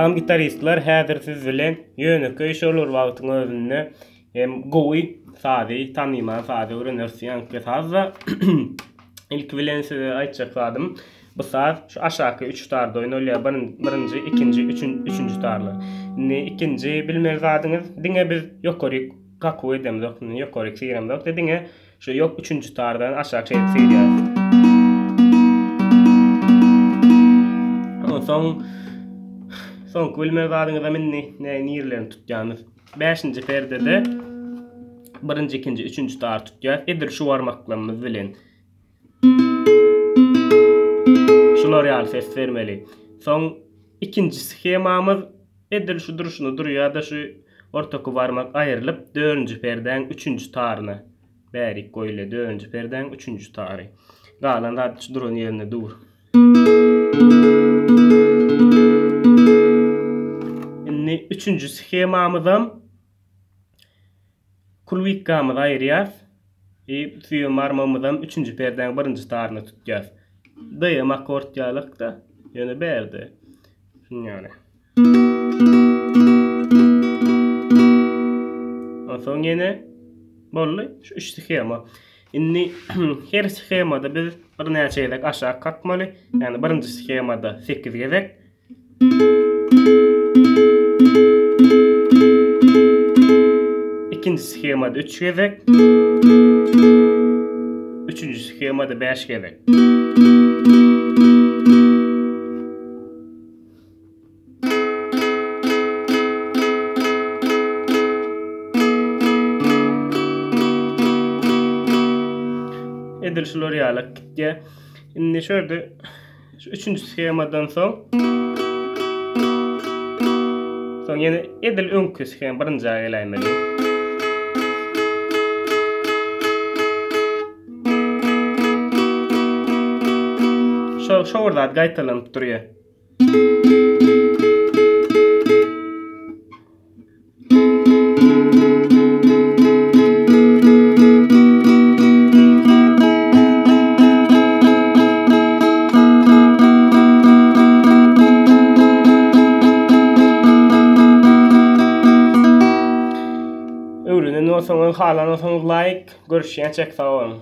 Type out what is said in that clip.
Salam gitaristler häzir siz bilen ýönekeý şol bir wagtyň özünde hem gowy sazy tanymal sazy öwreneris ýaňky sazda ilki bilen size aýtjak zadym bu saz şu aşaky üç tarda oýnalýar birinji ikinji üçünji tarlar indi ikinji bilmeli zadyňyz diňe biz ýokaryk kakuw edemzok ýokaryk syremzok diňe Şu ýok üçünji tardan aşak şeýdip sygýar. Onsoň soňky bilmeli zadyňyzam indi ne nirelerini tutýamyz. Bäşinji perdede birinji, ikinji, üçünji tar tutýas. Edil şu barmaklarymyz bilen. Şular ýaly ses bermeli. Soň ikinji shemamyz Edil şu durşuna durýar-da şu ortaky barmak aýrylyp dördünji perdäň üçünji taryna bärik goýulýar. Dördünji perdäň üçünji tary. Galan zat şu duran ýerinde dur. Indi üçünji shemamyzam Kulwikkamyzy aýyrýas. I süýem barmagymyzam üçünji perdäň birinji taryna tutýas. D-em akkord ýalykda, ýöne bärde şunuň ýaly. Onsoň ýene boldy şu üç shema. Indi her shemada biz birnäçe gezek aşak kakmaly. Ýagny birinji shemada 8 gezek, Ikinji shemada 3 gezek. Üçünji shemada 5 gezek. Edil şular ýaly gitýär. Indi şu ýerde Şu üçünji shemadan soň soň ýene edil öňki shem birinjä geläýmeli. Şo şo bir zat gaýtalanyp durýar. Öwrenen bolsaňyz, halan bolsaňyz laýk, görüşýänçäk sag boluň.